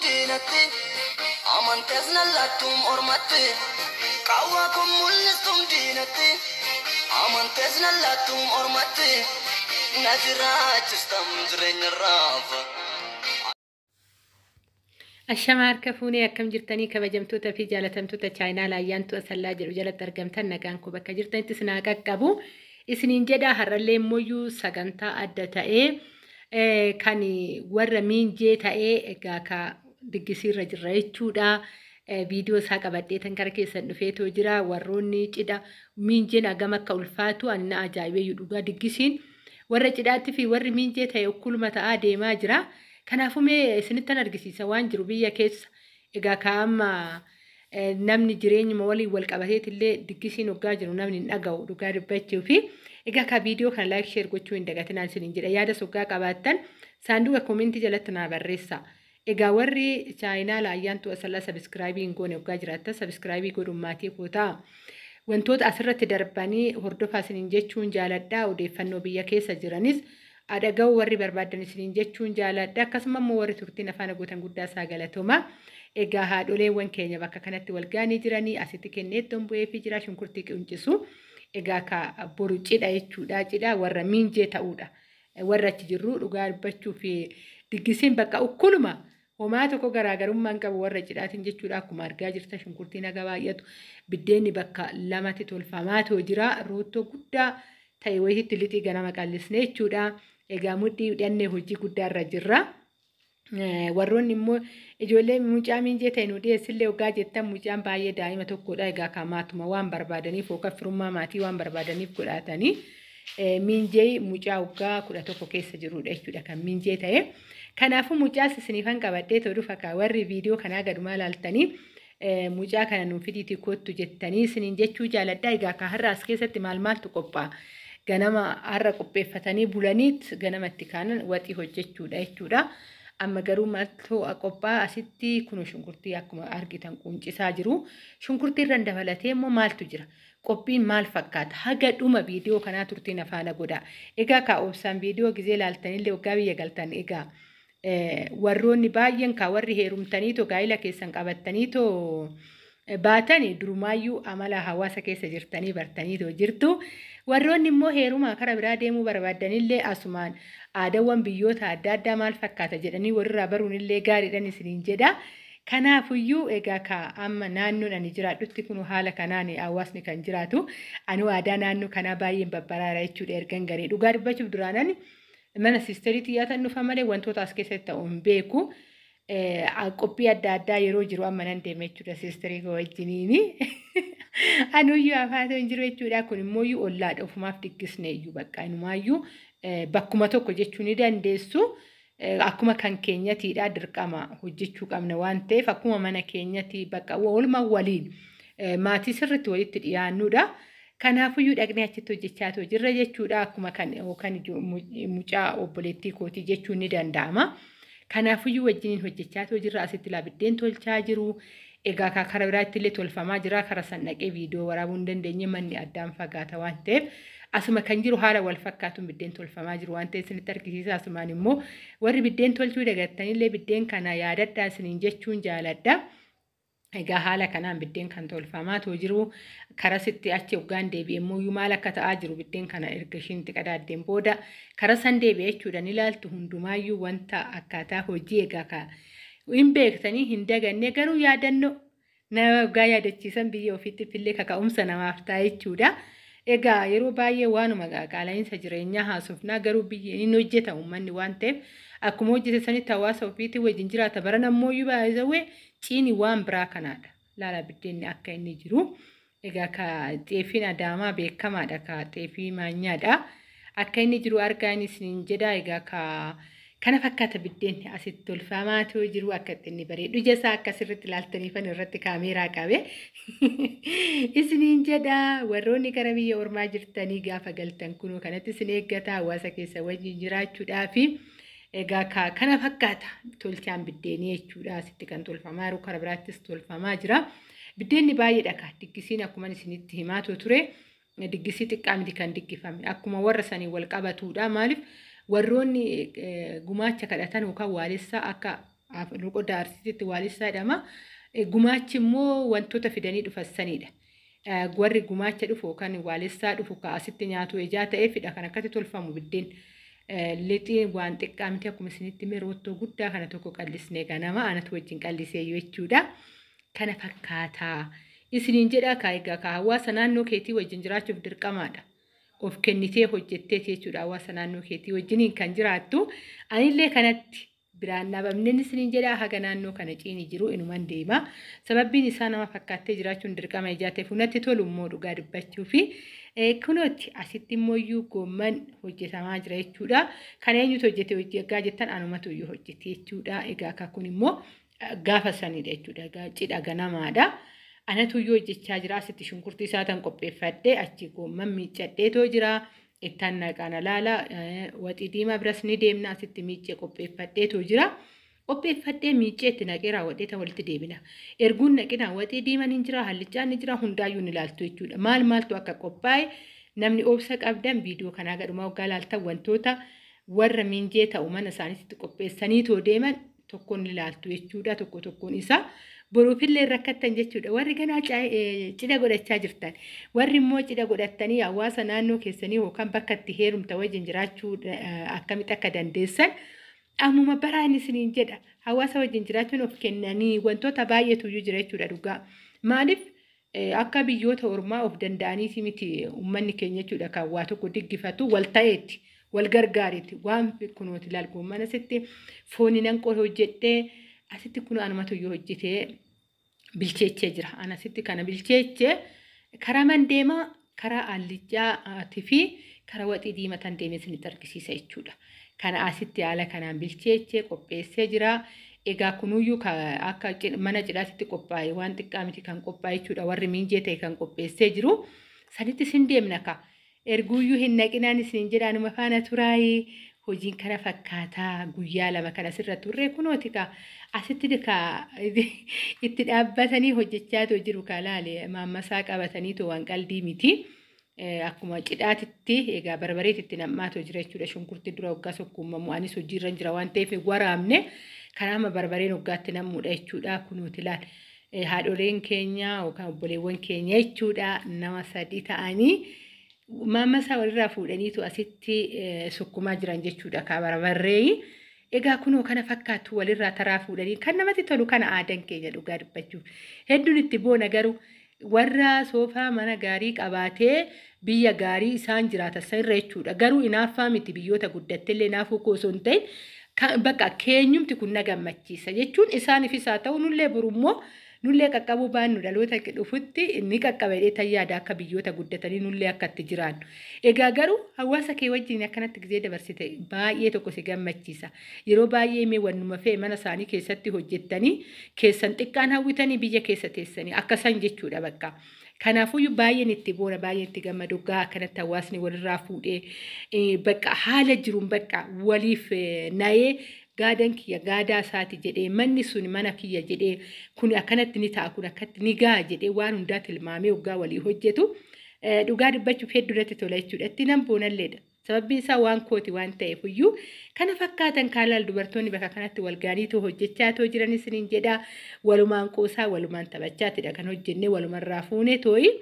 Diinatti amantees na laattuum ormatti, qaawwaa kun mul'istuum diinatti, amantees na laattuum ormatti, na jiraachistam jireenya raafa. Ashama harka fuunee, akkam jirtanii kabajamtoota fi jaalatamtoota chaayinaa Ayyaantuu Asallaa jedhu jalatti argamtan? Nagaan koo bakka jirtanitti isin haa qaqqabu. Isiniin jedha, har'allee immoo sagantaa adda ta'ee kan warra miinjee ta'ee egaa ka diggisiirra jirra jechuudha. Viidiyoo isaa qabadhee tan kara keessan dhufeetoo jira. Warroonni cidha miinjeen hagam akka ulfaatu ani na ajaa'ibeeyyuu dhugaa, diggisiin warra cidhaatti fi warri miinjee ta'e okkuluma ta'aa deemaa jira. Kanaafuu mee isinittan argisiisa waan jiru biyya keessa. Egaa ka amma namni jireenyuma waliin wal qabateetillee diggisiin hoggaa jiru namni hin dhaga'u dhugaa dubbachuu fi egaa ka viidiyoo kana like, share gochuu hin dagatinaan isiniin jedha. Yaada soggaa qabaattan saanduqa koomentii jalatti naa barreessa. Egaa warri chaayinaa Ayyaantuu Asallaa subscribe hin goone hoggaa jiraattan subscribe godhuun maatii koo ta'a. Wantoota asirratti darbanii hordofaa isiniin jechuun jaaladha. Odeeffannoo biyya keessa jiranis dhaga'uu warri barbaadan isiniin jechuun jaaladha. Akkasuma immoo warri turtiin afaan gootan guddaa isaa galatooma. Egaa haadholeewwan keenya bakka kanatti wal ga'anii jiranii asitti kenneettoon bu'eefii jira, shunkurtii quncisu. Egaa ka boru cidha jechuudha. Cidha warra miinjee ta'uudha. Warra achi jirru dhugaa dubbachuu fi diggisiin bakka ukkuluma homaa tokko garaagarummaa hin qabu warra cidhaatiin jechuudha. Akkuma argaa jirtan shunkurtiin haga baay'atu, biddeenni bakka lamatti tolfamaatoo jira. Roottoo guddaa ta'e wayiitti lixii ganama qallisne jechuudha. Egaa mudhii hidhannee hojii guddaarra jirra. Warroonni immoo ijoollee mucaa miinjee ta'e nu dhiyeessillee hoggaa jettan, mucaan baay'ee daa'ima tokkodha. Egaa kan maatuma waan barbaadaniif yookaan firummaa maatii waan barbaadaniif godhatanii miinjee mucaa waggaa 11 keessa jirudha jechuudha kan miinjee ta'e. Kanaafuu mucaas isiniifan qabadhee too dhufa kaa, warri viidiyoo kanaa gadumaa laaltanii mucaa kana nuuf fidiitii kottu jettanii isiniin jechuu jaaladha. Egaa kan har'a as keessatti maal maaltu qophaa'a? Ganama har'a qopheeffatanii bulaniit ganamatti kaanan waxii hojjechuudha jechuudha. Amma garuu maaltu qophaa'a asitti? Kun shunkurtii akkuma argitan quncisaa jiru. Shunkurtii irraan dabalatee immoo maaltu jira? Qophiin maal fakkaata? Haga dhuma viidiyoo kanaa turtiin afaana godha. Egaa kaa obsaan viidiyoo gizee laaltanillee waggaa biyya galtan, egaa warroonni baay'een kaa warri heerumtaniitoo gaa'ila keessan qabattaniitoo baatanii durumaayyuu amala hawaasa keessa jirtanii bartaniitoo jirtu. Warroonni immoo heerumaa kara biraa deemuu barbaadanillee asumaan aadaawwan biyyoota adda addaa maal fakkaata jedhanii walirraa baruunillee gaariidhaan isiniin jedha. Kanaafuyyuu egaa ka amma naannoon ani jiraadhutti kun haala kanaan hawaasni kan jiraatu. Anu aadaa naannoo kanaa baay'een babbaraara jechuudha ergan garee. Dhugaa dubbachuuf duraanan mana sisterii xiyyaatan dhufa malee wantoota as keessatti ta'u hin beeku. Qophii adda addaa yeroo jiru amma nan deema jechuudha sisterii koo wajjiniini. Anuyyuu afaatoo hin jiru jechuudha. Kun immoo ollaadha, ofumaaf diggisne iyyuu bakka inumaayyuu bakkuma tokko jechuu ni dandeessu. Akkuma kan keenyatiidha, dirqama hojjechuu qabna waan ta'eef, akkuma mana keenyatti bakka oolmaa waliin maatii sirriitti walitti dhiyaannudha. Kanaafuyyuu dhaqnee achitti hojjechaa jirra jechuudha. Akkuma kan yookaan mucaa obboleettii kootii jechuun ni danda'ama. Kanaafuyyuu wajjiniin hojjechaa jirra. Asitti biddeen tolchaa jiru. Egaa karaa biraatti illee tolfamaa jira. Karaa san dhaqee viidiyoo waraabuu hin dandeenye, manni addaan fagaata waan ta'eef. Asuma kan jiru haala wal fakkaatuun biddeen tolfamaa jiru waan ta'eef isinitti argisiisa. Asumaan immoo warri biddeen tolchuu dagattanillee biddeen kana yaadadhaa isiniin jechuun jaaladha. Egaa haala kanaan biddeen kan tolfamaa too jiru, karasitti achi hoggaan deebi'e immoo maal akka ta'aa jiru biddeen kana erga ishiin itti qadaaddeen booda kara san deebi'e jechuudha ni ilaaltu hundumaayyuu wanta akkaataa hojii. Egaa ka hin beektanii hin daganne, garuu yaadannoo nama waggaa yaadachiisan biyya ofiitti illee kaka'umsa namaaf ta'a jechuudha. Egaa yeroo baay'ee waanuma qaala'insa jireenyaa haasofnaa, garuu biyyi inni hojjeta uummanni waan ta'eef akkuma hojjete sanitti hawaasa ofiitti wajjin jiraata. Bara namooyyuu baay'ee ciini waan biraa kanaadha. Laala biddeenni akka inni jiru. Egaa ka xeefiin Adaamaa beekamaadha, ka xeefii maanyaadha. Akka inni jiru argaa inni isiniin jedha. Egaa ka kana fakkaata biddeenni asitti tolfamaa ta'uu jiru, akka inni bareedu ija isaa akka sirriitti ilaaltaniifan irratti kaameeraa qabe. Isiniin jedha, warroonni gara biyya ormaa jirtanii gaafa galtan kunoo kanatti isin eeggata hawaasa keessa wajjin jiraachuudhaafi. Egaa kana fakkaata tolchaan biddeenii jechuudha. Asitti kan tolfamaa jiru, karaa biraattis tolfamaa jira. Biddeenni baay'eedha ka diggisiin akkuma isinitti himaa ture. Diggisii xiqqaa miti kan diggifame, akkuma warra sanii wal qabatudha. Maaliif, warroonni gumaacha kadhatan yookaan waalessaa akka Loqoda Arsiitti waalessaa jedhama. Gumaachi immoo wantoota fidanii dhufan sanidha. Warri gumaacha dhufu yookaan waalessaa dhufu ka asitti nyaatu ijaa ta'eefidha kan akkatti tolfamu biddeen. Lixiin waan xiqqaa miti, akkuma isinitti hime roottoo guddaa kana tokko qallisnee ganama anatu wajjin qallisee jechuudha. Kana fakkaataa. Isiniin jedhaa kaa, egaa kaa hawaasa naannoo keetii wajjin jiraachuuf dirqamaadha. Of kennitee hojjetteeti jechuudha hawaasa naannoo keetii wajjiniin kan jiraattu. Anillee kanatti biraan dhaabamneen isiniin jedhaa, haga naannoo kana ciini jiru inuman deema. Sababbiin isaa nama fakkaattee jiraachuun dirqama ijaa ta'eef, natti tolu immoo dhugaa dubbachuu fi kunooti asitti immoo goomman hojjetamaa jira jechuudha. Kan eenyutu hojjete hojii jettan, anumatu iyyuu hojjete jechuudha. Egaa akka kun immoo gaafa sanidha jechuudha. Egaa cidha ganamaadha. Anatu iyyuu hojjechaa jira. Asitti shunkurtii isaa tan qopheeffadhee achi goomman miiccadheetoo jira. Ittaan naqaan alaala waxii diimaa biras ni deemna, asitti miiccee qopheeffadheetoo jira. Qopheeffadhee miiccee itti naqee raawwadhee ta walitti deebina. Erguun naqina waxii diimaan hin jira, hallichaan ni jira, hundaayyuu ni ilaaltu jechuudha. Maal maaltu akka qophaa'e namni obsa qabdan viidiyoo kanaa gadhumaa waggaa ilaaltan, wantoota warra miinjee ta'u mana isaaniitti qopheessanii too deeman tokkoon ni ilaaltu jechuudha, tokko tokkoon isaa. Boruufillee rakkattan jechuudha. Warri ganaa cidha godhachaa jirtan. Warri immoo cidha godhattanii hawaasa naannoo keessanii yookaan bakka itti heerumta wajjin jiraachuu akkamitti akka dandeessan ammuma baraan isiniin jedha. Hawaasa wajjin jiraachuun of kennanii wantoota baay'eetu iyyuu jira jechuudha dhugaa. Maaliif akka biyyoota ormaa of danda'aniiti miti uummanni keenya jechuudha, kan waa tokko diggifatu wal ta'eeti. Wal gargaariiti waan kunooti ilaal, goomman asitti fooni nan hojjedhee, asitti kun anumatu iyyuu hojjetee bilcheechee jira. Ana asitti kana bilcheechee karaa mandeemaa, karaa alliccaatii fi karaa waxii diimatan deemee isinitti argisiisa jechuudha. Kana asitti haala kanaan bilcheechee qopheessee jira. Egaa kunuyyuu akka mana cidhaatitti qophaa'e waan xiqqaa miti kan qophaa'e jechuudha. Warri miinjee ta'e kan qopheessee jiru. Sanitti isin deemna ka. Erguuyyuu hin naqinaan isin jedhaanuma faana turaayii. Hojiin kana fakkaataa guyyaa 2 kana asirra turre kunooti ka asitti ka itti dhaabbatanii hojjechaa jiru, ka laale maammasaa qabatanii too waan qaldii miti. Akkuma cidhaatitti egaa barbareetitti nam'aatoo jira jechuudha. Shunkurtii dura waggaa sokkuumamu anis hojiirra jira waan ta'eef waraabne, kanaama barbareen waggaatti nammuudha jechuudha. Kunooti laal haadholeen keenya yookaan obboleewwan keenya jechuudha, nama 3 ta'anii maammasaa walirraa fuudhaniitu asitti sukkumaa jiran jechuudha kaa barbarree. Egaa kunoo kana fakkaatu walirraa taraa fuudhanii kan namatti tolu, kana aadaan keenya dhugaa dubbachuuf. Hedduun itti boona, garuu warra soofaa mana gaarii qabaatee biyya gaarii isaan jiraatan sanirra jechuudha. Garuu inaaffaa miti, biyyoota guddattellee inaafuu koo osoo hin ta'in, bakka keenyumti kun na gammachiisa jechuun isaaniifis haa ta'u, nullee borummoo nullee qaqqabuu baannu dhaloota dhufutti ni qaqqaba jedhee tayyaada, akka biyyoota guddatanii nullee akka itti jiraannu. Egaa garuu hawaasa kee wajjin akkanatti gizee dabarsite baay'ee tokko si gammachiisa. Yeroo baay'ee mee wannuma fe'e mana isaanii keessatti hojjettanii keessan xiqqaan hawwitanii biyya keessa teessanii akka san jechuudha bakka. Kanaafuyyuu baay'een itti boona, baay'een itti gammadu gaa akkanatti hawaasni walirraa fuudhee bakka haala jiruun bakka waliif na'ee, gaadan kiyya gaadaa isaati jedhee, manni sun mana kiyya jedhee, kun akkanatti ni ta'a, kun akkatti ni ga'a jedhee waan hundaa tilmaamee waggaa walii hojjetu dhugaa dubbachuuf hedduu natti tola jechuudha. Itti nan boonalleedha. Sababbiin isaa waan kooti waan ta'eef iyyuu kana fakkaatan kaalaal dubartoonni bakka kanatti wal gaaniitoo hojjechaa too jiran isiniin jedha. Walumaan qoosaa walumaan taphachaatidha kan hojjennee walumarraa fuunee tooyi.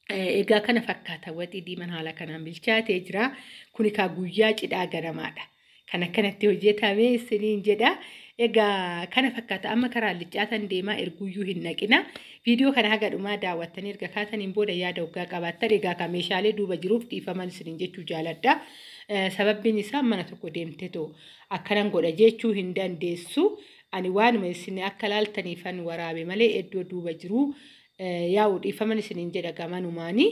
Egaa kana fakkaata, waxii diimaan haala kanaan bilchaatee jira. Kuni kaa guyyaa cidhaa ganamaadha. Kan akkanatti hojjetame isiniin jedha. Egaa kana fakkaata, amma karaa liccaataan deemaa, erguyyuu hin naqina. Viidiyoo kana haga dhumaa daawwattanii erga kaataniin booda yaada waggaa qabaattan, egaa kan meeshaalee duuba jiruuf dhiifaman isiniin jechuu jaaladha. Sababbiin isaa mana tokko deemtee too akkanan godha jechuu hin dandeessu. Ani waanuma isin akka laaltaniifan waraabe malee iddoo duuba jiru yaa'u dhiifaman isiniin jedha gamanumaanii.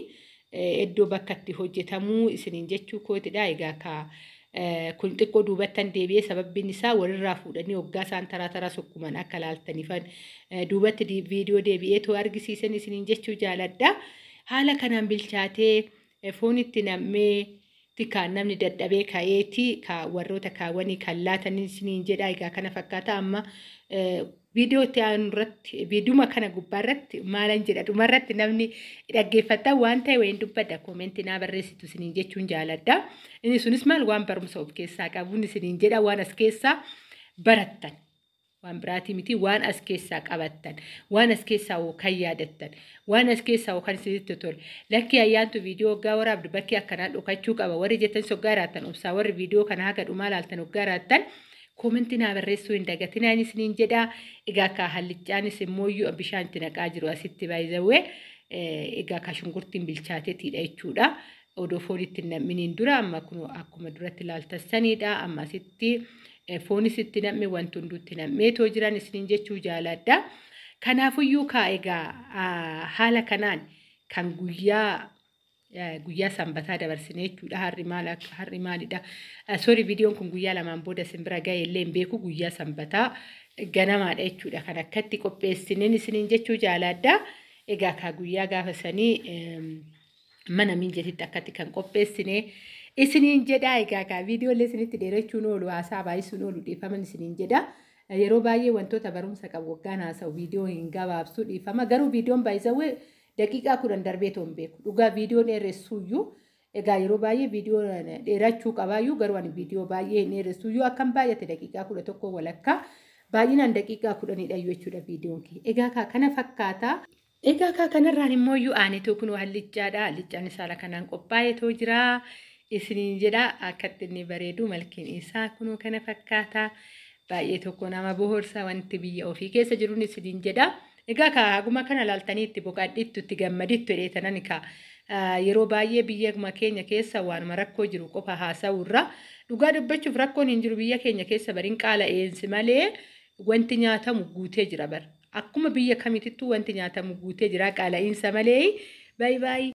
Iddoo bakka itti hojjetamuu isiniin jechuu kootidha. Egaa ka kun xiqqoo duubattan deebi'ee, sababbiin isaa walirraa fuudhanii waggaa isaan taraa taraa sukkuman akka laaltaniifan duubatti viidiyoo deebi'ee too argisiisan isiniin jechuu jaaladha. Haala kanaan bilchaatee foon itti nammee kaan namni dadhabee ka'eeti ka warroota kaawwanii kan laatanii isiniin jedha. Egaa kana fakkaata, amma viidiyoo itti aanu irratti viidiyuma kana gubbaa irratti maalan jedha, dhumarratti namni dhaggeeffatan waan ta'e wayiin dubbadha, koomentii naa barreessitu isiniin jechuun jaaladha. Inni sunis maal waan barumsa of keessaa qabuun isiniin jedha, waan as keessaa barattan. Waan biraatii miti, waan as keessaa qabattan, waan as keessaa hoo kan yaadattan, waan as keessaa hoo kan isinitti tole. Lakkii, ayyaantu viidiyoo hoggaa waraabdu bakki akkanaa dhokachuu qaba warri jettan hoggaa raattan, obsaa warri viidiyoo kana haga dhumaa laaltan hoggaa raattan, koomentii naa barreessuu hin dagatinaa isiniin jedhaa. Egaa akka halliccaanis immoo bishaan itti naqaa jiru asitti baay'izawwee. Egaa akka shunkurtiin bilchaateetiidha jechuudha. Odoo foon itti hin nam'iniin dura amma kun akkuma duratti ilaaltan saniidha. Amma asitti foonis itti nam'e, wanti hunduu itti nam'eetoo jiran isiniin jechuu jaaladha. Kanaafuyyuu kaa egaa haala kanaan kan guyyaa sanbataa dabarsine jechuudha. Har'i maal, har'i maalidha? Sorry, viidiyoon kun guyyaa 2n booda isin bira ga'e illee hin beeku, guyyaa sanbataa ganamaadha jechuudha. Kan akkatti qopheessineen isiniin jechuu jaaladha. Egaa kaa guyyaa gaafa sanii mana miinjetitti akkatti kan qopheessine isiniin jedha. Egaa kaa viidiyoolee isinitti dheerachuun oolu, haasaa baay'isuun oolu, dhiifaman isiniin jedha. Yeroo baay'ee wantoota barumsa qabu waggaan haasa'u viidiyoo hin gabaabsu, dhiifama. Garuu viidiyoon baay'isawwee daqiiqaa 10 darbee hin beeku. Dhugaa viidiyoo dheeressuuyyuu, egaa yeroo baay'ee viidiyoo dheerachuu qabaayyuu, garuu ani viidiyoo baay'ee hin dheeressuuyyuu, akkam baay'ate daqiiqaa 11 walakkaa, baay'inaan daqiiqaa 10dha jechuudha viidiyoon kee. Egaa kaa kana fakkaata. Egaa kaa kanarraan immoo iyyuu aanetoo kun halliccaadha. Halliccaan haala kanaan qophaa'eetoo jira. Isiniin jedha, akkatti inni bareedu, malkiin isaa kunuu kana fakkaata. Baay'ee tokko nama bohaarsa wanti biyya ofii keessa jiruun isiniin jedha. Egaa kaa haguma kana laaltanii itti boqadhittu, itti gammadittu jedheetanan kaa yeroo baay'ee biyya keenya keessa waanuma rakkoo jiru qofa haasa'urra, dhugaa dubbachuuf rakkoon hin jiru biyya keenya keessa, bariin qaala'eensi malee wanti nyaatamu guutee jira bar. Akkuma biyya kamitittuu wanti nyaatamu guutee jira, qaala'iinsa malee. Baay'ee baay'ee.